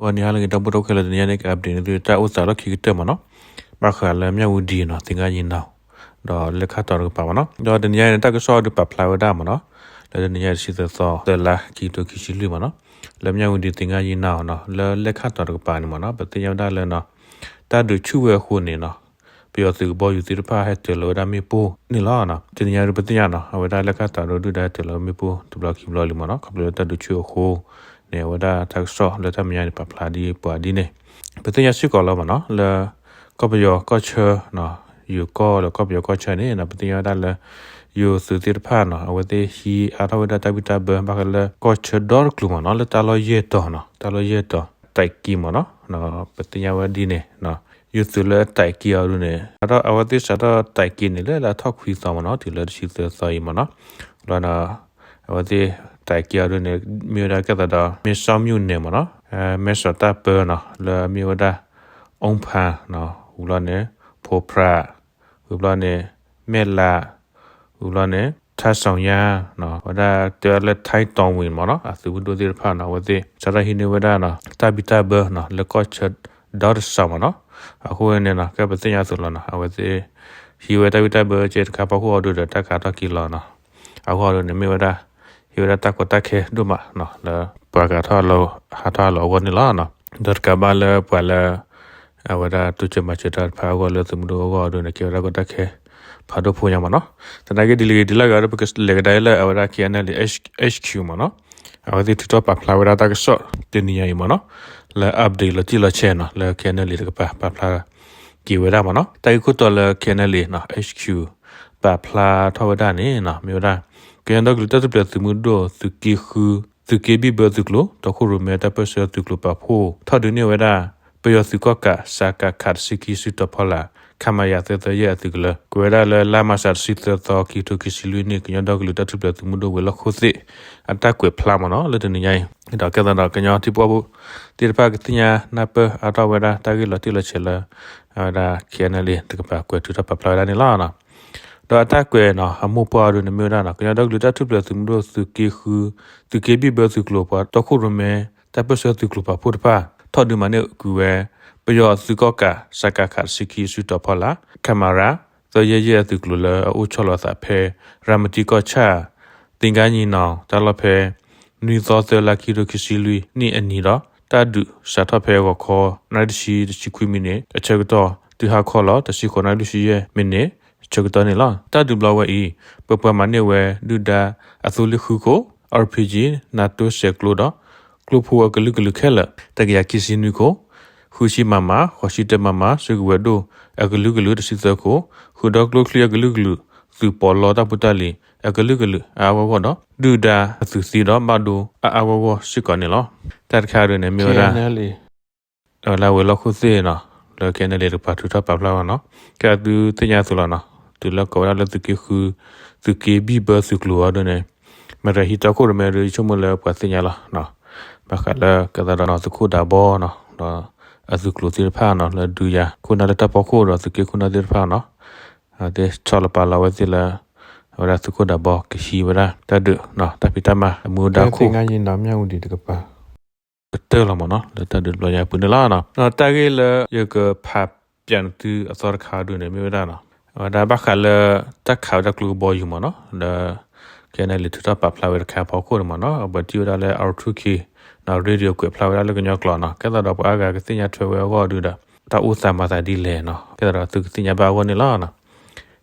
ဂီၤနံၤဟါလၢအဂ့ၤ ဒီပုၢ်ဝဲၢ်ခဲလၢာ်, တနံၤညါန့ၣ် က update န့ၢ်သုတၢ်အိၣ်သးလီၢ်ခံကတၢၢ်မ့ၢ်နီၤ, ဘၣ်ဃးလၢမၠၣ်ဝတံၤနီၤ သ့ၣ်ငါယံၤနီၤ ဒီးလဲၣ်ခၣ်တီၤတကပၤမ့ၢ်နီၤ. ဒီးတနံၤညါန့ၣ် တၢ်ကစီၣ်ဒုးပာ်ဖျါဝဲဒၣ်မ့ၢ်နီၤ, လၢတနံၤညါတဆံသၢသီ သၢလါ ခံကထိခံဆံလွံၢ်မ့ၢ်နီၤ, လၢမၠၣ်ဝတံၤသ့ၣ်ငါယံၤနီၤနီၤ လၢလဲၣ်ခၣ်တီၤတကပၤန့ၣ်မ့ၢ်နီၤ, ပသ့ၣ်ညါဝဲဒၣ်လၢနီၤ တၢ်ဒုးဆူၣ်ဝဲအဃိန့ၣ်နီၤ ပယီၤသုးကဘီယူၤသ့ၣ်တဖၣ်ဟဲတၢၤလီၤဝဲဒၣ်မ့ၣ်ပိၢ်န့ၣ်လီၤ. တနံၤညါဒုးပသ့ၣ်ညါနီၤ အဝဲဒၣ်လဲၣ်ခၣ်တီၤဒုးဒုၣ်ဒါဟဲတၢၤလီၤမ့ၣ်ပိၢ်တဘျီခံဘျီလံမ့ၢ်နီၤ, ခီဖျိလၢတၢ်ဒုးဆူၣ်အဃိန့ၣ် အဝဲဒၣ်တၢ်ကစီၣ်လၢတၢ်မဲာ်ညါန့ၣ် ပာ်ဖျါဒ်ပှၤဒ်န့ၣ်, ပသ့ၣ်ညါစ့ၢ်ကီးလီၤမ့ၢ်နီၤ လၢ ကီၢ်ပယီၤကီၢ်ဆၢ ယိၤကီၢ်လၢကီၢ်ပယီၤကီၢ်ဆၢန့ၣ်နီၤ ပသ့ၣ်ညါဝဲဒၣ်လၢ ယိၤသုးသ့ၣ်တဖၣ်နီၤ အဝဲသ့ၣ်ဟံးအါထီၣ်ဝဲဒၣ်တၢ်ဘံၣ်တၢ်ဘၢ ဘၣ်ဃးလၢကီၢ်ဆၢဒီတကျိၤမ့ၢ်နီၤ လၢတၢ်လီၢ်ယဲၢ်တီၤနီၤ တၢ်လီၢ်ယဲၢ်တီၤ တၢ်က့မ့ၢ်နီၤ, ပသ့ၣ်ညါဝဲဒ်န့ၣ် ယိၤသုးလၢတၢ်က့အီၤဒုးန့ၣ် အဝဲသ့ၣ်စးထီၣ်တၢ်က့န့ၣ် လၢလါထီၣ်ခွံသီမ့ၢ်နီၤ တုၤလၢတဆံသၢသီအံၤမ့ၢ်နီၤ, လီၤ အဝဲသ့ၣ်တၢ်က့အီၤဒုးန့ၣ် မ့ၢ်ဝဲဒၣ်ကဲသးဒီး မဲဆီမြို့နယ်မ့ၢ်နီၤ, မဲဆီတၢ်ပၢနီၤ လၢအမ့ၢ်ဝဲဒၣ် အူဖၣ်နီၤ ဝံၤဘျီန့ၣ် ဖိဖြး ဝံၤဘျီန့ၣ် မဲၣ်လး ဝံၤဘျီန့ၣ် ထါစီၣ်ညါ ဝဲဒၣ်တဲလၢ ထါတီၣ်ဝံၤမ့ၢ်နီၤ အသုးမုၢ်ဒိၣ်သ့ၣ်တဖၣ်နီၤ အဝဲသ့ၣ် စးထီၣ်ဟံးန့ၢ်ဝဲဒၣ်နီၤ တၢ်ဘံၣ်တၢ်ဘၢနီၤ လၢကီၢ်ဆၢဒီတစှၤမ့ၢ်နီၤ, အဃိန့ၣ်နီၤ ကဲပသ့ၣ်ညါအသိးလီၤနီၤ အဝဲသ့ၣ် ဟံးဝဲတၢ်ဘံၣ်တၢ်ဘၢကဲတခါဖီခိၣ်အီၤဒုးဒီး တၢ်ကးထီၣ်က့ၤလီၤနီၤ, အဂီၢ်ဒုးန့ၣ် မ့ၢ်ဝဲဒၣ် ဟံးဝဲဒၣ်တၢ်ကီတၢ်ခဲဒိၣ်မးနီၤ လၢပှၤကးထီၣ်လီၤ ဟးထီၣ်လီၤအဂီၢ်န့ၣ်လီၤ. ဒီးတကးဘၣ်လၢပှၤလၢ အဝဲဒၣ်တိစၢၤမၤစၢၤတၢ်တဖၣ်အဂီၢ်လၢသုးမုၢ်ဒိၣ်အဂီၢ်ဒုးန့ၣ် ကဲဝဲဒၣ်ကီတၢ်ခဲ ဖးဒိၣ်ဖိညါမ့ၢ်နီၤ. သနာ်က့ဒ်လဲၣ်ဂ့ၤဒ်လဲၣ်ဂ့ၤဒီး ပကလဲၤကဒါလၢအဝဲဒၣ် KNLA H- HQ မ့ၢ်နီၤ. အဝဲသ့ၣ်ထုးထီၣ်ပာ်ဖျါဝဲဒၣ်တၢ်ကစီၣ်တနံၤညါအံၤမ့ၢ်နီၤ, လၢ update လီၤတံၢ်လီၤဆဲးနီၤ လၢ KNLA တကပၤ ပာ်ဖျါက့ၤဝဲဒၣ်မ့ၢ်နီၤ. တၢ်ဂ့ၢ်ခိၣ်တီလၢ KNLA နီၤ HQ ပာ်ဖျါထီၣ်ဝဲဒၣ်န့ၣ်နီၤ မ့ၢ်ဝဲဒၣ် ကညီဒီကလုာ်တၢ်ထူၣ်ဖျဲးသုးမုၢ်ဒိၣ် သုးက့ဃု သုးက့ဘံၣ်ဘၢသုးကျိၤ တီခိၣ်ရိၣ်မဲတၢ်ပၢၢ်ဆၢသုးကျိၤပာ်ဖှိၣ် ထီၣ်ဒုးန့ၢ်ဝဲဒၣ် ပယီၤသုးကီၣ်ကး စကခ တဆံခံ စုတီၤဖီလာ် ခမရ သၢသၢယဲၢ် အသုးကလၢၤ ကွဲးဝဲဒၣ်လၢလါမၢ်ၡး တဆံသၢသီ ခံကထိခံဆံလွံၢ်နံၣ် ကညီဒီကလုာ်တၢ်ထူၣ်ဖျဲးသုးမုၢ်ဒိၣ်ဝံၤလီၢ်ခိၣ်သ့ၣ် အတၢ်ကွဲးဖျါမ့ၢ်နီၤ လၢတနံၤညါအံၤ ဒီးကဲသးဒီးကညီထံဖိကီၢ်ဖိသ့ၣ်တဖၣ်ကသ့ၣ်ညါနၢ်ပၢၢ်အါထီၣ်ဝဲဒၣ်တၢ်ဂ့ၢ်လီၤတံၢ်လီၤဆဲးလၢ အဝဲဒၣ် KNLA တကပၤကွဲးထုးထီၣ်ပာ်ဖျါဝဲဒၣ်န့ၣ်လီၤ. ဒီးအတၢ်ကွဲးနီၤ အမိၢ်ပှၢ်အီၤဒုးန့ၣ်မ့ၢ်ဝဲဒၣ်နီၤ ကညီဒီကလုာ်တၢ်ထူၣ်ဖျဲးသုးမုၢ်ဒိၣ်သုးက့ဃု သုးက့ဘံၣ်ဘၢသုးကျိၤပှၤ တီခိၣ်ရိၣ်မဲ တၢ်ပၢၢ်ဆၢသုးကျိၤပာ်ဖှိၣ်တဖၣ် ထီၣ်ဒုးမၤန့ၢ်ကွံာ်ဝဲ ပယီၤသုးကီၣ်ကး စကခ တဆံခံ စုတီၤဖီလာ် ခမရ သၢယဲၢ်ယဲၢ် အသုးကျိၤလၢအအိၣ်ဆီလီၤသးဖဲ ရၤမတံကီၢ်ဆၣ် သ့ၣ်ကါညီနီၤ တၢ်လီၢ်ဖဲ နွံသီ သၢလါ ခံကထိခံဆံလွံၢ်နံၣ်အနံၤဒီး တၢ်ဒုးစးထီၣ်ဖဲဂီၤခီ နၣ်ရံၣ်တဆံ တဆံခွံမံးနံး အဆၢကတီၢ် တုၤဟါခီလီၤ တဆံဃိးနၣ်ရံၣ် လွံၢ်ဆံယဲၢ်မံးနံး အဆၢကတီၢ်န့ၣ်လီၤ. တၢ်ဒုးဘျီဝဲအံၤ ပပှၤမၤန့ၢ်ဝဲ ဒုၣ်ဒါအသိလ့ၣ်ဃုခိၣ် RPG နၣ်တိၢ်ဆဲးကျိဒီး ကျိဖိအကလုာ်ကလုာ်ခဲလၢာ် တကယၤခံဆံနွံခိၣ်, ဃုဆံ MM, ဃိးဆံတၢ MM စုကဝဲၤဒိၣ်အကလုာ်ကလုာ် တဆံသၢခိၣ်, ဃုာ်ဒီးကျိချံအကလုာ်ကလုာ် သုးပီးလီတၢ်ဖိတၢ်လံၤ အကလုာ်ကလုာ် အါအါဂီၢ်ဂီၢ်ဒီး ဒုၣ်ဒါအသုးသံဒီးဘၣ်ဒိအါအါဂီၢ်ဂီၢ်စ့ၢ်ကီးန့ၣ်လီၤ. တၢ်တခါဒုးန့ၣ်မ့ၢ်ဝဲဒၣ် လၢဝဲၤလီၢ်ခိၣ်သ့ၣ်နီၤ လၢ KNLA တကပၤထုးထီၣ်ပာ်ဖျါဝဲနီၤ. ကဲအသုသ့ၣ်ညါအသိးလီၤနီၤ တုၤလၢကိးဝဲဒၣ်လၢသုးက့ဃု သုးက့ဘံၣ်ဘၢသုးကျိၤအီၤဒုးန့ၣ် မ့ၢ်တဟံးတီခိၣ်ရိၣ်မဲဒုး ယဆိကမိၣ်လၢပှၤသ့ၣ်ညါလီၤ. ဘၣ်ဃးလၢကဲသးဒီးနီၤသုးခိၣ်ဒးဘီနီၤ ဒီးအသုးကျိၤသ့ၣ်တဖၣ်နီၤ လၢဒုးယၤခိၣ်နၢ်လၢတၢ်ဖီခိၣ်ဒီးသုးက့ခိၣ်နၢ်သ့ၣ်တဖၣ်နီၤ သ့ၣ်ဆီၣ်လီၤပာ်လီၤဝဲသ့ၣ်လၢ အဝဲဒၣ်သုးခိၣ်ဒးဘီကဟံးဝဲဒၣ်တၢ်ဒုးနီၤ တၢ်ဖံးတၢ်မၤအမူဒါခိၣ် ကတၢၢ်လီၤမ့ၢ်နီၤ လၢတၢ်ဒုးတဘျီညါအပူၤန့ၣ်လီၤ. တၢ်ဂ့ၢ်လၢယကဖးပၠးနသုအသီတခါဒုးန့ၣ်မ့ၢ်ဝဲဒၣ်နီၤ အဝဲဒၣ်ဘၣ်ဃးလၢ တၢ်ခးဝဲဒၣ်ကျိကဘီယူၤမ့ၢ်နီၤ လၢ KNLA ထုးထီၣ်ပာ်ဖျါဝဲတခါအဖီခိၣ်န့ၣ်မ့ၢ်နီၤ အဝဲထံၣ်ဝဲဒၣ်လၢ R two K နီၤ radio ကွဲးဖျါဝဲဒၣ်လၢကညီကျိာ်နီၤ ကဲသးဒီးပှၤအါဂၤကသ့ၣ်ညါထွဲဝဲအဂီၢ်ဒုးဒီး တၢ်အိၣ်သးမၤသးဒ်လဲၣ်နီၤ ကဲသးဒီးသုကသ့ၣ်ညါဘၣ်အဂီၢ်န့ၣ်လီၤ.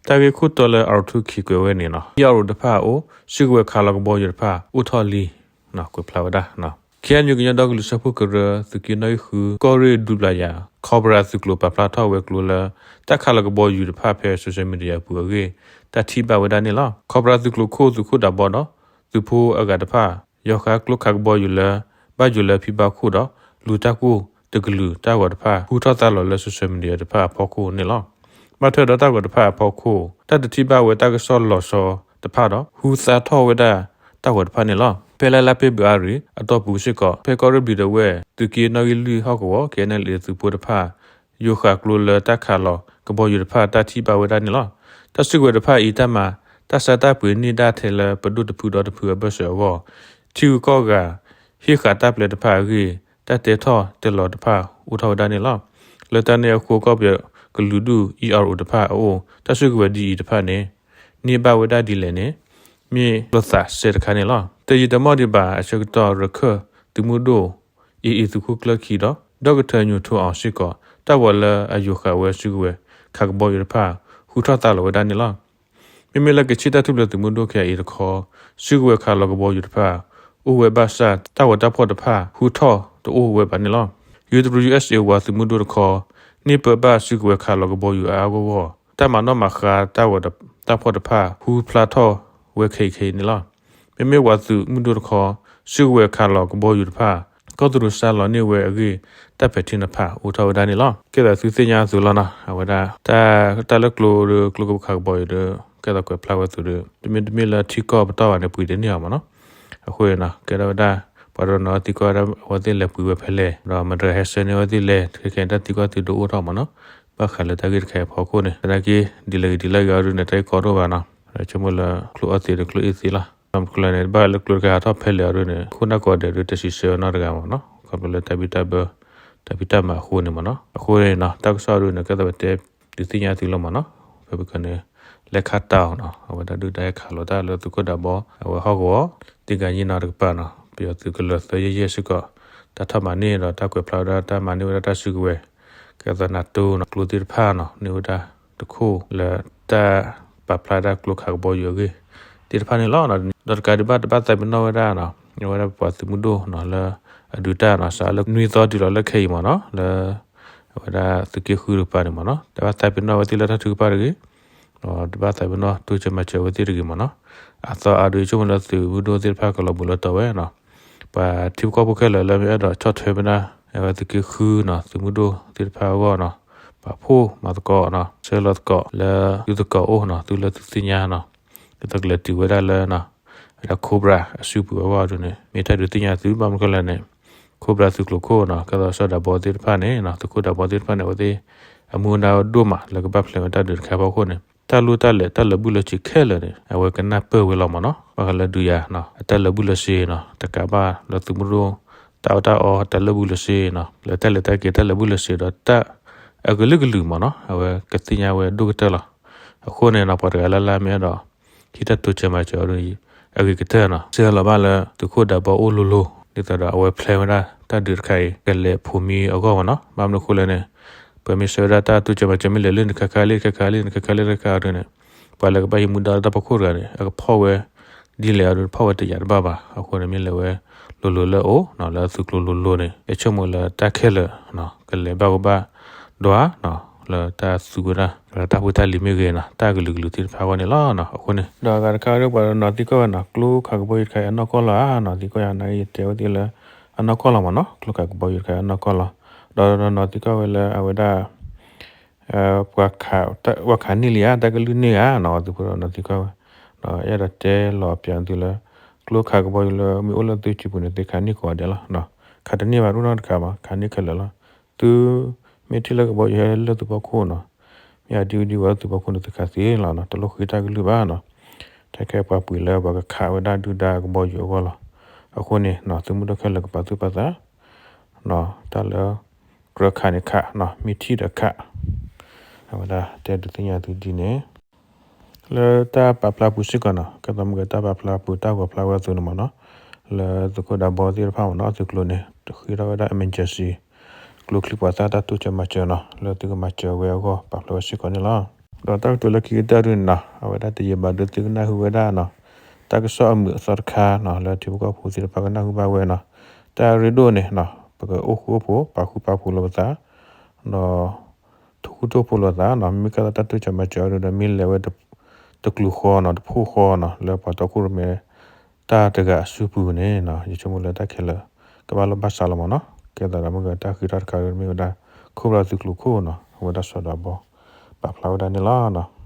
တၢ်ဂ့ၢ်ခိၣ်တီလၢ R two K ကွဲးဝဲန့ၣ်နီၤ ဟံၣ်အီၣ်ရိၤတဖၣ်အအိၣ် စုကဝဲၤခးလီၤကဘီယူၤတဖၣ် အိၣ်ထီၣ်လံ ကွဲးဖျါဝဲဒၣ် KNU ကညီဒီကလုာ်စၢဖှိၣ်ကရၢ သုးက့နီၣ်ဂံၢ်ဃု ကီၢ်ရ့ၣ်ဒူပျၢ်ယၤ Cobra သုးကျိၤပာ်ဖျါထီၣ်ဝဲကျိလၢ တၢ်ခးလီၤကဘီယူၤတဖၣ်ဖဲ social media အပူၤအဂ့ၢ် တၢ်ထံၣ်ဘၣ်ဝဲဒၣ်န့ၣ်လီၤ. Cobra သုးကျိၤခိၣ်သုးခိၣ်ဒးဘီဒီး သုးဖိအဂၤတဖၣ် ယီၤဃာ်ကျိခးကဘီယူၤလၢ ဘၣ်ယိၤလၢဖံဘၣ်ခိၣ်ဒီး လူၤတၢ်ကိၢ်တကလုာ်တၢ်ဂီၤတဖၣ် ဟူထီၣ်သါလီၤလၢ social media တဖၣ်အဖီခိၣ်န့ၣ်လီၤ. ဘၣ်ထွဲဒီးတၢ်ဂီၤတဖၣ်အဖီခိၣ် တၢ်တထံၣ်ဘၣ်ဝဲတၢ်ကစီၣ်လီၤဆီတဖၣ်ဒီး ဟူသါထီၣ်ဝဲဒၣ်တၢ်ဂီၤတဖၣ်န့ၣ်လီၤ. ဖဲလါလါဖ့ဘြူၤအါရံၤ အတီၢ်ပူၤစ့ၢ်ကီး ဖဲကီၢ်ရ့ၣ်ဘျံးဒဝဲၢ် သုးက့နီၣ်ဂံၢ်လွံၢ်ဟီၣ်ကဝီၤ KNLA သုးဖိတဖၣ် ယိၤဃာ်ကျိလၢတၢ်ခးလီၤကဘီယူၤတဖၣ် တၢ်ထံၣ်ဘၣ်ဝဲဒၣ်န့ၣ်လီၤ. တၢ်စုကဝဲၤတဖၣ်အံၤ တၢ်မၤတၢ်ဆါတၢ်ပှ့ၤန့ၢ်ဒၣ်ထဲလၢပဒိၣ်တဖုဒီးတဖုအဘၢၣ်စၢၤအဂီၢ် ထံဂုၤကီၢ်ဂၤ ဟ့ၣ်ဃာ်တၢ်ပျဲတဖၣ်အဂ့ၢ် တၢ်တဲထီၣ်တဲလီၤတဖၣ်အိၣ်ထီၣ်ဝဲဒၣ်န့ၣ်လီၤ. လၢတၢ်န့ၣ်အဃိ ကီၢ်ပယီၤကလုာ်ဒူၣ် အံၣ်အီၣ်အိၣ် တဖၣ်အအိၣ် တၢ်စုကဝဲၤဒ်အံၤတဖၣ်န့ၣ် န့ၢ်ဘၣ်ဝဲဒၣ်ဒ်လဲၣ်န့ၣ် မ့ၢ်လိာ်သးစဲတခါန့ၣ်လီၤ. တယံာ်တမီၢ်ဒံးဘၣ် အဆၢကတီၢ် ရခၢၣ်သုးမုၢ်ဒိၣ် အ့အ့သုးခိၣ်ကျၢၢ်ခံဒီး ဒီကထၢညိးထူအီၤစ့ၢ်ကီး တၢ်ဝဲၤလၢအယိၤဃာ်ဝဲစုကဝဲၤခးကဘီယူၤတဖၣ် ဟူထီၣ်သါလီၤဝဲဒၣ်န့ၣ်လီၤ. မ့မ့ၢ်လၢကချ့ၣ်တၢ်ထူၣ်ဖျဲးသုးမုၢ်ဒိၣ် ခဲအံၤတခီ စုကဝဲၤခးလီၤကဘီယူၤတဖၣ် အိၣ်ဝဲဘၣ်ဆၣ် တၢ်ဂီၤတၢ်ဖီၣ်တဖၣ် ဟူထီၣ်တအိၣ်ဝဲဘၣ်န့ၣ်လီၤ. ယူဒပယူ ယူအ့ၣ်စ့ဝါသုးမုၢ်ဒိၣ်တခီ န့ၢ်ပၢဘၣ်စုကဝဲၤခးလီၤကဘီယူၤအါအါဂီၢ်ဂီၢ် တၢ်မၤနီၣ်မၤဃါတၢ်ဂီၤတၢ်ဖီၣ်တဖၣ် ဟူဖျါထီၣ်ဝဲခဲအံၤခဲအံၤန့ၣ်လီၤ. မ့မ့ၢ်ဝၤသုးမုၢ်ဒိၣ်တခီ စုကဝဲၤခးလီၤကဘီယူၤတဖၣ် ကီၢ်သူးရူၤစါလီၤန့ၢ်ဝဲအဂ့ၢ် တၢ်ပဲာ်ထံနီၤဖးအိၣ်ထီၣ်ဝဲဒၣ်န့ၣ်လီၤ. ကဲသးသုသ့ၣ်ညါအသိးလီၤနီၤ အဝဲဒၣ် တၢ် တၢ်လၢကျိဒီး ကျိကခးကဘီယူၤဒီး ကဲသးကွဲးဖျါဝဲသုးဒီး တမ့ၢ်တမ့ၢ်လၢထံကီၢ်ပတီၢ်ဘၣ်န့ၣ် ပှ့ၤတန့ၢ်အီၤမ့ၢ်နီၤ. အဃိန့ၣ်နီၤ ကဲထီၣ်ဝဲဒၣ် ပှၤတနီၤသံကွၢ်ဝဲဒၣ် အဝဲသ့ၣ်လဲၤပှ့ၤဝဲဖဲလဲၣ် ဒီးမတၤဟဲဆှၢန့ၢ်အဝဲသ့ၣ်လဲၣ် ခဲခဲအံၤတၢ်သံကွၢ်သုးဒုးအိၣ်ထီၣ်မ့ၢ်နီၤ. ဘၣ်ဃးလၢတၢ်ဂ့ၢ်တခါအံၤအဖီခိၣ်န့ၣ် သနာ်က့ ဒ်လဲၣ်ဂ့ၤဒ်လဲၣ်ဂ့ၤအီၤဒုးန့ၣ် တၢ်ဂ့ၢ်ကီဒိၣ်ဘၣ်နီၤ. ဆိကမိၣ်လၢကျိအီၣ်သ့ဒီးကျိအ့ၣ်သ့လီၤ. ဒီးမတၤကျိၤန့ၣ် ဘၣ်ဃးလၢကျိတခါဟးထီၣ်ဖဲလဲၣ်အီၤဒုးန့ၣ် ခိၣ်နၢ်ကိးဂၤဒဲးဒုး တစံးဆၢဝဲနီတဂၤမ့ၢ်နီၤ ခီဖျိလၢတၢ်ဘံၣ်တၢ်ဘၢ တၢ်ဖံးတၢ်မၤအဃိန့ၣ်မ့ၢ်နီၤ. အဃိန့ၣ်နီၤ တၢ်ကစီၣ်ဒုးန့ၣ် ကဲသးဝဲတဲဒုးသ့ၣ်ညါသုလီၤမ့ၢ်နီၤ. ဖဲပကန့ၣ် လဲၤခါတၢ်အီၤနီၤ အဝဲဒၣ်ဒုၣ်ဒါဟဲခးလီၤတၢ်လၢသုးခိၣ်ဒးဘီ အဝဲဟီၣ်ကဝီၤ သ့ၣ်ကၤယံၣ်နီၤတကပၤနီၤ ပယီၤသုးကလၢၤသၢယဲၢ်ယဲၢ်စ့ၢ်ကီး တၢ်ထီၣ်မၤန့ၢ်ဒီးတၢ်ကွဲးဖျါဝဲဒၣ် တၢ်မၤန့ၢ်ဝဲဒၣ်တၢ်စုကဝဲၤ ကဲသးနၤတိၤနီၤ ကျိသ့ၣ်တဖၣ်နီၤ န့ၢ်ဝဲဒၣ်တခိၣ်လၢတၢ်ပာ်ဖျါဒၣ်ကျိခးကဘီယူၤအဂ့ၢ် သ့ၣ်တဖၣ်န့ၣ်လီၤ. ဒီးတကးဒံးဘၣ် တဘၣ်သးပ့ၤနီၣ်ဝဲဒၣ်နီၤ အဝဲဒၣ်ပပှၤသုးမုၢ်ဒိၣ်နီၤ လၢအဒုးတၢ်နီၤ စးလၢနွံသီတုၤလီၤလၢခဲအံၤမ့ၢ်နီၤ လၢ အဝဲဒၣ်သုးက့ဃုတကပၤန့ၣ်မ့ၢ်နီၤ တဘၣ်သးပ့ၤနီၣ်ဝဲသ့ၣ်လၢတၢ်ထုကဖၣ်တဂ့ၤ ဒီးတဘၣ်သးပ့ၤနီၣ်တိစၢၤမၤစၢၤဝဲသ့ၣ်တဂ့ၤမ့ၢ်နီၤ. အသီအါဒုး ယဆိကမိၣ်လၢသုးမုၢ်ဒိၣ်သ့ၣ်တဖၣ်ကလီၤဘူးလီၤတီၤဝဲနီၤ ပှၤထံဖိကီၢ်ဖိခဲလၢာ်လၢမ့ၢ်အဲၣ်ဒိးဆီၣ်ထွဲဝဲဒၣ် အဝဲသုးက့ဃုနီၤ သုးမုၢ်ဒိၣ်သ့ၣ်တဖၣ်အဂီၢ်နီၤ ပာ်ဖှိၣ်မၤသကိးနီၤ ဆှၢလီၤသကိးလၢသုသကိးအိၣ်နီၤ သုလၢသုသ့ၣ်ညါနီၤ ကသးကလဲၤတုၤဝဲဒၣ်လၢ ဝဲဒၣ် Cobra အစုပူၤအဂီၢ်ဒုးန့ၣ် မ့ၢ်တၢ်ဒုးသ့ၣ်ညါသု ဘၣ်မနုၤလဲၣ်န့ၣ် Cobra သုးကျိၤခိၣ်နီၤ ကဲသးစီၤဒးဘီသ့ၣ်တဖၣ်န့ၣ် သုးခိၣ်ဒးဘီသ့ၣ်တဖၣ်န့ၣ် အဝဲသ့ၣ် အမူအဒါဒိၣ်မးလၢကဘၣ်ဖျဲးဝဲတၢ်ဒုးတခါအဖီခိၣ်န့ၣ် တၢ်လိၣ်တၢ်လဲၤတၢ်လၢာ်ဘူၣ်လၢာ်စ့ၤခဲလၢာ်န့ၣ် အဝဲကနၢ်ပၢၢ်ဝဲလီၤမ့ၢ်နီၤ. ဘၣ်ဃးလၢဒုးယၤ အတၢ်လၢာ်ဘူၣ်လၢာ်စ့ၤနီၤ တကးဘၣ်လၢသုးမုၢ်ဒိၣ် တၢ်အီၣ်တၢ်အီတၢ်လၢာ်ဘူၣ်လၢာ်စ့ၤနီၤ လၢတၢ်လဲၤတၢ်က့ၤတၢ်လၢာ်ဘူၣ်လၢာ်စ့ၤဒီးတၢ် အကလုာ်ကလုာ်မ့ၢ်နီၤ အဝဲကသ့ၣ်ညါဝဲဒိၣ်ကတၢၢ်လီၤ. အဃိန့ၣ်နီၤ ပှၤတဂၤလၢ်လၢ်မ့ၢ်အဲၣ်ဒိး ဟံးတၢ်တိစၢၤမၤစၢၤအီၤဒုး အဂ့ၤကတၢၢ်နီၤ ဆှၢလီၤဘၣ်လၢသုးခိၣ်ဒးဘီအိၣ်လိၤလိၤ ဒ်သိးဒီးအဝဲဖျဲးဝဲဒၣ်တၢ်ဒုးတခါအံၤ ကလဲၤဖိးမံအဂီၢ်မ့ၢ်နီၤ. ဘၣ်မနုၤအဃိလဲၣ်န့ၣ် ပှၤမ့ၢ်ဆှၢဝဲဒၣ်တၢ်တိစၢၤမၤစၢၤမ့ၢ်လဲၤလၢနခါခါလၢနခါခါလၢနခါခါလၢနခါခါအီၤဒုးန့ၣ် ပှၤလၢကဘၣ်ဟံးမူဒါလၢတၢ်ဖီခိၣ်တဂၤန့ၣ် အကဖီၣ်ဝဲ ဒ်လဲၣ်အီၤဒုး ဖီၣ်ဝဲတယာ်တဘၣ်ဘၣ်. အဃိန့ၣ်မ့ၢ်လဲၤဝဲလိၤလိၤလၢအအိၣ်နီၤ လၢသုးကျိၤလိၤလိၤန့ၣ် ယဆိကမိၣ်လၢတၢ်ခဲလၢာ် ကလဲၤဘၣ်ကဘၣ်ဒွးနီၤ လၢတၢ်သူဝဲဒၣ် လၢတၢ်ဖိတၢ်လံၤမ့ၢ်ဂ့ၤနီၤ တၢ်ကလုာ်ကလုာ်သ့ၣ်တဖၣ်အဂီၢ်န့ၣ်လီၤ. အဃိန့ၣ် ဒီးအဂၤတခါဒ်ပှၤတနီၤသံကွၢ်ဝဲနီၤ ကျိခးကဘီယူၤတခါအံၤအနီၢ်ကီၢ်လီၤဧါနီၤ သံကွၢ်ယၤနာ်က့ ယတဲဝဲသ့ၣ်လၢ အနီၢ်ကီၢ်လီၤမ့ၢ်နီၤ ကျိခးကဘီယူၤတခါအံၤအနီၢ်ကီၢ်လီၤ. ဒီးတနီၤသံကွၢ်ဝဲလၢအဝဲဒၣ် ပှၤခးန့ၢ်လံဧါ တၢ်ကလုၢ်န့ၢ်ဧါနီၤ သုးဖိတနီၤသံကွၢ်ဝဲ ဒီးအဲၣ်ဒိးတဲလီၤပျးသုလၢ ကျိခးကဘီယူၤလၢမ့ၢ်အိၣ်လၢသုစုပူၤန့ၣ် သုခးန့ၢ်ကိးဂၤဒဲးလီၤ. ခးတန့ၢ်ဘၣ်ဒိၣ်နီတခါဘၣ် ခးန့ၢ်ခဲလၢာ်လီၤ. သုမ့ၢ်ထံၣ်လၢကဘီယူၤဟဲလၢသုဖီခိၣ်နီၤ မ့ၢ်အဒံဝံဒံဝီလၢသုဖီခိၣ်န့ၣ် သုခးသ့လီၤနီၤ တလိၣ်ဃ့တၢ်ကလုၢ်ဘၣ်နီၤ ထဲခဲအံၤပှၤပှ့ၤလၢပှၤကခးဝဲဒၣ်ဒုၣ်ဒါကဘီယူၤအဂီၢ်လီၤ. အဃိန့ၣ် သုးမုၢ်ဒိၣ်ခဲလၢာ်ကပာ်သူၣ်ပာ်သး တၢ်လၢ ကြၢးခးန့ၣ်ခးနီၤ မ့ၢ်ထံၣ်ဒီးခး အဝဲဒၣ်တဲဒုးသ့ၣ်ညါသုဒ်န့ၣ် လၢတၢ်ပာ်ဖျါပူၤစ့ၢ်ကီးနီၤ ကဲသိးမ့ၢ်ကဲတၢ်ပာ်ဖျါပူၤ တၢ်ဂီၤဖျါဝဲအသိးန့ၣ်မ့ၢ်နီၤ လၢသုးခိၣ်ဒးဘီသ့ၣ်တဖၣ်မ့ၢ်နီၤ သုးကျိၤန့ၣ် တဃ့ထီၣ်ဝဲဒၣ် emergency ကျိချံမျိာ်သၣ်တၢ်တိစၢၤမၤစၢၤနီၤ လၢသုကမၤစၢၤဝဲအဂီၢ် ပာ်ဖျါဝဲစ့ၢ်ကီးန့ၣ်လီၤ. ဒီးတၢ်ကတိၤလၢခံကတၢၢ်ဒုးန့ၣ်နီၤ အဝဲဒၣ်တယံာ်ဘၣ်ဒုးသုကနၢ်ဟူဝဲဒၣ်နီၤ တၢ်ကစီၣ်အမုာ်အသီတခါနီၤ လၢထံဖိကီၢ်ဖိသ့ၣ်တဖၣ်ကနၢ်ဟူဘၣ်ဝဲနီၤ တၢ်ရ့ဒိၣ်န့ၣ်နီၤ ပကအိၣ်ဃူအိၣ်ဖိး ပာ်ဃူပာ်ဖိးလိာ်ပသး ဒီး ထိၣ်ဃူထိၣ်ဖိးလိာ်သးနီၤ မ့ၢ်ကဲသိးတၢ်တိစၢၤမၤစၢၤအီၤဒုးဒီး မ့ၢ်လဲၤဝဲ တကျိၤဃီနီၤ တဖှိၣ်ဃီနီၤ လၢပှၤတီခိၣ်ရိၣ်မဲ တၢ်တဂၤအစုပူၤန့ၣ်နီၤ ယဆိကမိၣ်လၢတၢ်ခဲလၢာ် ကဘၣ်လိာ်ဘၣ်စးလီၤမ့ၢ်နီၤ ကဲသိးဒီးမ့ၢ်ကဲတၢ်ဃ့ထီၣ်တခါဒုးမ့ၢ်ဝဲဒၣ် ခိၣ်ဘျီသုးကျိၤခိၣ်နီၤ အဝဲဒၣ်စီၤဒးဘီ ပာ်ဖျါဝဲဒၣ်န့ၣ်လီၤ.